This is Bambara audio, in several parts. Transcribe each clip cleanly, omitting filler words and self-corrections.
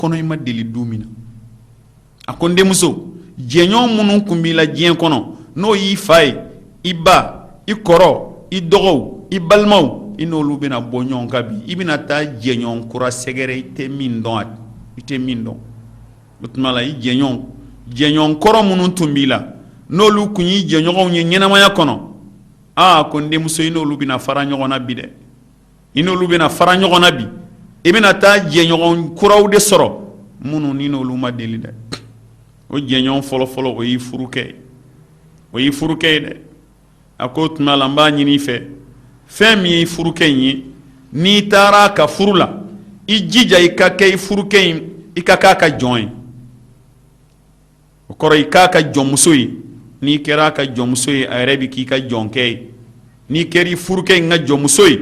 Kɔnɔ i ma deli du min na. A ko n denmuso, jɛɲɔgɔn minnu tun b'i la diɲɛ kɔnɔ, n'o y'i fa ye, i ba, i kɔrɔ, i dɔgɔw, i balimaw, i n'olu bɛna bɔ ɲɔgɔn kan bi. I bɛna taa jɛɲɔgɔn kura sɛgɛrɛ i tɛ min dɔn, i tɛ min dɔn. O tuma la, i jɛɲɔgɔn kɔrɔ minnu tun b'i la, n'olu tun y'i jɛɲɔgɔnw ye ɲɛnamaya kɔnɔ, aa, ko n denmuso, i n'olu bɛna fara ɲɔgɔn na bi dɛ. I n'olu bɛna fara ɲɔgɔn na bi. I bɛna taa jɛɲɔgɔn kuraw de sɔrɔ minnu ni n'olu ma deli dɛ. O jɛɲɔgɔn fɔlɔfɔlɔ, o y'i furukɛ ye, o y'i furukɛ ye dɛ. A ko o tuma la, n b'a ɲini i fɛ, fɛn min y'i furukɛ in ye, n'i taara a ka furu la, i jija i ka kɛ i furukɛ in, i ka k'a ka jɔn ye. O kɔrɔ, i k'a ka jɔnmuso ye. N'i kɛra a ka jɔnmuso ye, a yɛrɛ bɛ k'i ka jɔnkɛ ye. N'i kɛra i furukɛ in ka jɔnmuso ye,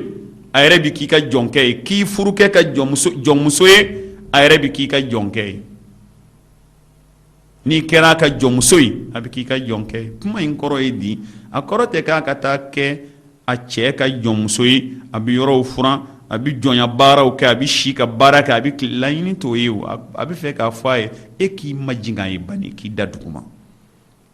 a yɛrɛ bɛ k'i ka jɔnkɛ ye. K'i furukɛ ka jɔnmuso ye, a yɛrɛ bɛ k'i ka jɔnkɛ ye. N'i kɛra a ka jɔnmuso ye, a bɛ k'i ka jɔnkɛ ye. Kuma in kɔrɔ ye di? A kɔrɔ tɛ k'a ka taa kɛ a cɛ ka jɔnmuso ye, a bɛ yɔrɔw furan, a bɛ jɔnya baaraw kɛ, a bɛ si ka baara kɛ, a bɛ laɲini t'o ye. A bɛ fɛ k'a fɔ a ye, e k'i majigin a ye bani, k'i da duguma.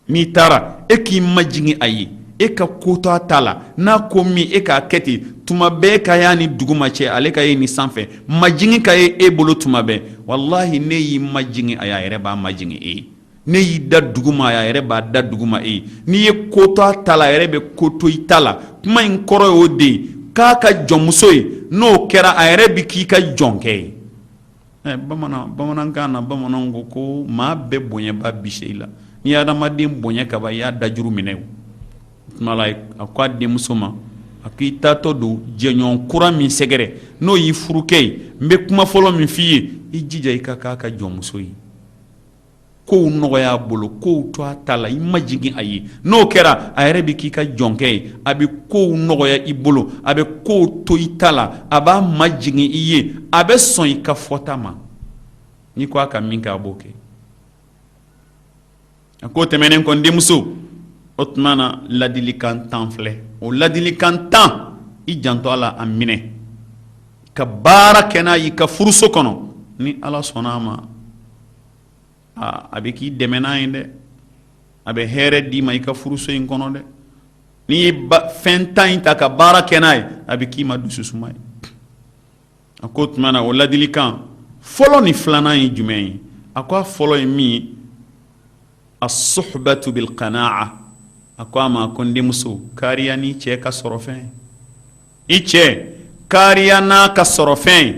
N'i taara, e k'i majigin a ye, e ka ko to a ta la. N'a ko min, e k'a kɛ ten. Tuma bɛɛ ka y'a ni duguma cɛ, ale ka ye ni sanfɛ. Majigin ka ye e bolo tuma bɛɛ. Walahi, n'e y'i majigin a ye, a yɛrɛ b'a majigin e ye. N'e y'i da duguma a yɛrɛ b'a da duguma e ye. N'i ye ko to a ta la, a yɛrɛ bɛ ko to i ta la. Kuma in kɔrɔ y'o de ye, k'a ka jɔnmuso ye. N'o kɛra, a yɛrɛ bɛ k'i ka jɔnkɛ ye. Bamanankan na, bamananw ko ko maa bɛɛ bonyaba bi se i la. N'i ye adamaden bonya kaban, i y'a dajuru minɛ. O tuma la, a ko a denmuso ma, a ko i taatɔ don jɛɲɔgɔn kura min sɛgɛrɛ, n'o y'i furukɛ ye, n bɛ kuma fɔlɔ min f'i ye, i jija i ka k'a ka jɔnmuso ye. Kow nɔgɔya a bolo, kow to a ta la, i majigin a ye. N'o kɛra, a yɛrɛ bɛ k'i ka jɔnkɛ ye. A bɛ kow nɔgɔya i bolo, a bɛ kow to i ta la, a b'a majigin i ye, a bɛ sɔn i ka fɔta ma. N'i ko a ka min kɛ, a b'o kɛ. A ko tɛmɛnen kɔ, n denmuso, o tuma na, ladilikan 10 filɛ. O ladilikan 10, i janto a la, a minɛ ka baara kɛ n'a y'i ka furuso kɔnɔ. Ni Ala sɔnna a ma, a bɛ k'i dɛmɛ n'a ye dɛ, a bɛ hɛrɛ d'i ma i ka furuso in kɔnɔ dɛ. N'i ye fɛn 10 in ta ka baara kɛ n'a ye, a bɛ k'i ma dususuma ye. A ko tuma na, o ladilikan fɔlɔ ni filanan ye jumɛn ye? A ko a fɔlɔ ye min ye, as-suhbatu bil qana'a. A ko a ma ko n denmuso, kariya n'i cɛ ka sɔrɔfɛn. I cɛ, kariya n'a ka sɔrɔfɛn.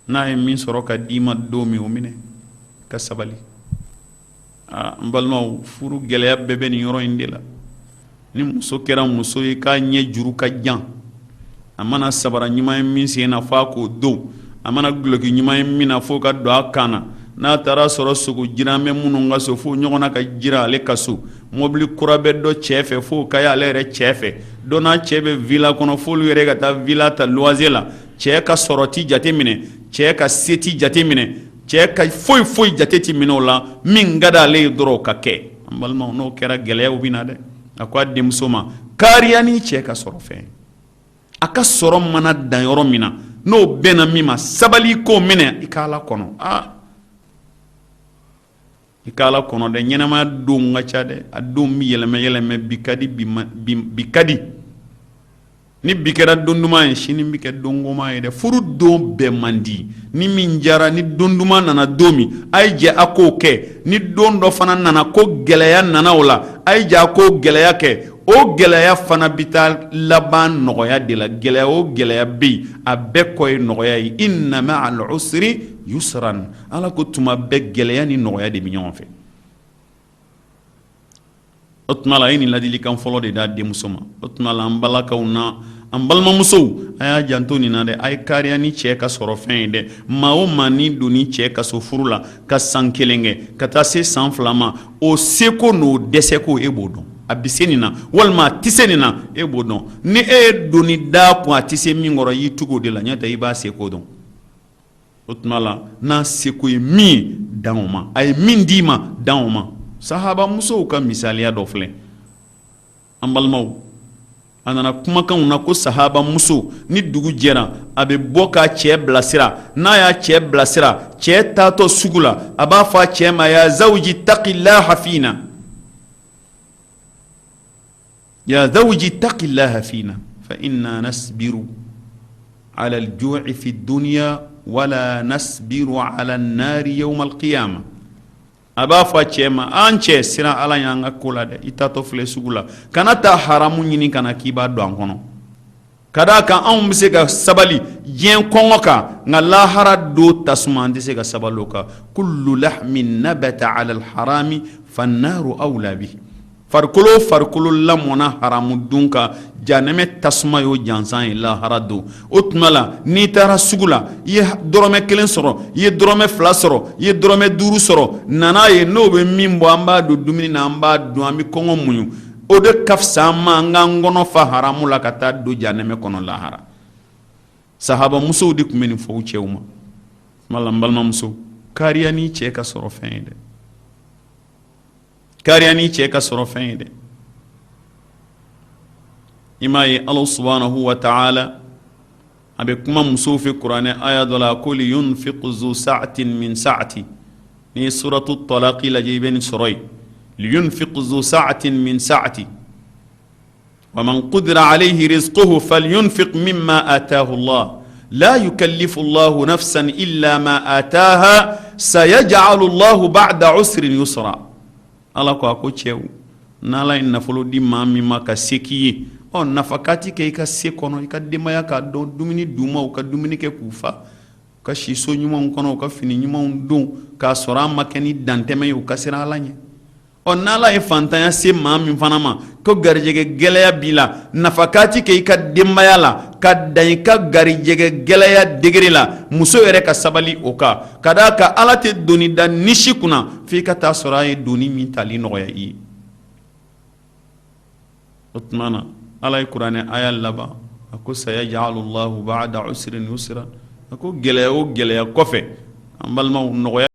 N'a ye min sɔrɔ ka d'i ma don min, o minɛ ka sabali. N balimaw, furu gɛlɛya bɛɛ bɛ nin yɔrɔ in de la. Ni muso kɛra muso ye k'a ɲɛ juru ka jan, a mana sabara ɲuman ye min sen na, f'a k'o don. A mana duloki ɲuman ye min na, f'o ka don a kan na. N'a taara sɔrɔ sogo jiran bɛ minnu ka so, f'o ɲɔgɔnna ka jiran ale ka so. Mɔbili kura bɛ dɔ cɛ fɛ, f'o ka ye ale yɛrɛ cɛ fɛ. Dɔ n'a cɛ bɛ villa kɔnɔ, f'olu yɛrɛ ka taa villa ta luwanze la. Cɛ ka sɔrɔ ti jate minɛ, cɛ ka se ti jate minɛ, cɛ ka foyi foyi jate ti minɛ o la. Min ka di ale ye dɔrɔn, o ka kɛ. An balimaw, n'o kɛra, gɛlɛyaw bɛ na dɛ. A ko a denmuso ma, kariya ni cɛ ka sɔrɔ fɛn. A ka sɔrɔ mana dan yɔrɔ min na, n'o bɛnna min ma, sabali k'o minɛ, i k'Ala kɔnɔ. Aa, i k'Ala kɔnɔ dɛ. Ɲɛnamaya don ka ca dɛ, a don bɛ yɛlɛmɛ yɛlɛmɛ. Bi ka di, bi ka di. Ni bi kɛra don duman ye, sini bɛ kɛ don goman ye dɛ. Furu don bɛɛ man di. Ni min jara, ni don duman nana don min, a ye jɛ a k'o kɛ. Ni don dɔ fana nana ko gɛlɛya nana o la, a ye jɛ a k'o gɛlɛya kɛ. O gɛlɛya fana bɛ taa laban nɔgɔya de la. Gɛlɛya o gɛlɛya bɛ yen, a bɛɛ kɔ ye nɔgɔya ye. Inna ma'al usri yusran. Ala ko tuma bɛɛ gɛlɛya ni nɔgɔya de bɛ ɲɔgɔn fɛ. O tuma la, a ye nin ladilikan fɔlɔ de d'a denmuso ma. O tuma la, an balakaw na an balimamusow, a y'a janto nin na dɛ. A ye kariya ni cɛ ka sɔrɔ fɛn ye dɛ. Maa o maa n'i donn'i cɛ ka so furu la ka san 1 kɛ ka taa se san 2 ma, o seko n'o dɛsɛko, e b'o dɔn. A bɛ se nin na walima a tɛ se nin na, e b'o dɔn. Ni e ye doni d'a kun a tɛ se min kɔrɔ, i y'i tugu o de la. N'o tɛ, i b'a seko dɔn. O tuma la, n'a seko ye min ye, dan o ma. A ye min d'i ma, dan o ma. Sahaba musow ka misaliya dɔ filɛ, an balimaw. A nana kumakanw na ko sahaba muso ni dugu jɛra a bɛ bɔ k'a cɛ bilasira n'a y'a cɛ bilasira cɛ taatɔ sugu la a b'a fɔ a cɛ ma ya zawji taqillaha fina ya zawji taqillaha fina fa inna nasbiru ala al-ju'i fi dunya wala nasbiru ala an-nari yawm al-qiyamah A b'a fɔ a cɛ ma an cɛ siran ala ɲɛ an ka ko la dɛ i taatɔ filɛ sugu la kana taa haramu ɲini ka na k'i b'a don an kɔnɔ ka d'a kan anw bɛ se ka sabali diɲɛ kɔngɔ kan nka lahara don tasuma an tɛ se ka sabali o kan kullu lahmin nabata ala alharami fannaru awla bi Farikolo o farikolo lamɔna haramu dun kan janɛmɛ tasuma y'o jansan ye lahara don o tuma la n'i taara sugu la i ye dɔrɔmɛ kelen sɔrɔ i ye dɔrɔmɛ fila sɔrɔ i ye dɔrɔmɛ duuru sɔrɔ na n'a ye n'o bɛ min bɔ an b'a don dumuni na an b'a dun an bɛ kɔngɔ muɲu o de ka fisa an ma an k'an kɔnɔ fa haramu la ka taa don janɛmɛ kɔnɔ lahara sahaba musow de tun bɛ nin fɔ u cɛw ma tuma la n balimamuso kariya n'i cɛ ka sɔrɔ fɛn ye dɛ Kariya n'i cɛ ka sɔrɔ fɛn ye dɛ i m'a ye ala subhanahu wa ta'ala a bɛ kuma musow fɛ kuranɛ aya dɔ la ko liyunfiq zu sa'atin min sa'ati n'i ye suratu talaqi lajɛ i bɛ nin sɔrɔ yen liyunfiq zu sa'atin min sa'ati wa man qudira alayhi rizquhu falyunfiq mimma ataahu Allah la yukallifu Allahu nafsan illa ma ataaha sayaj'alu Allahu ba'da usrin yusra ala ko a ko cɛw n'ala ye nafolo di maa min ma ka se k'i ye ɔ nafakati kɛ i ka se kɔnɔ i ka denbaya k'a dɔn dumuni d'u ma u ka dumuni kɛ k'u fa u ka si so ɲumanw kɔnɔ u ka fini ɲumanw don k'a sɔrɔ a ma kɛ ni dantɛmɛ ye u ka siran ala ɲɛ ɔ n'ala ye fantanya se maa min fana ma ko garijɛgɛ gɛlɛya b'i la nafakati kɛ i ka denbaya la ka dan i ka garijɛgɛ gɛlɛya degré la muso yɛrɛ ka sabali o kan ka d'a kan ala tɛ doni da ni si kunna f'i ka taa sɔrɔ a ye doni min tali nɔgɔya i ye o tuma na ala ye kuranɛ aya laban a ko sayaj'alu Allahu ba'da usrin yusra a ko gɛlɛya o gɛlɛya kɔfɛ an balimaw nɔgɔya.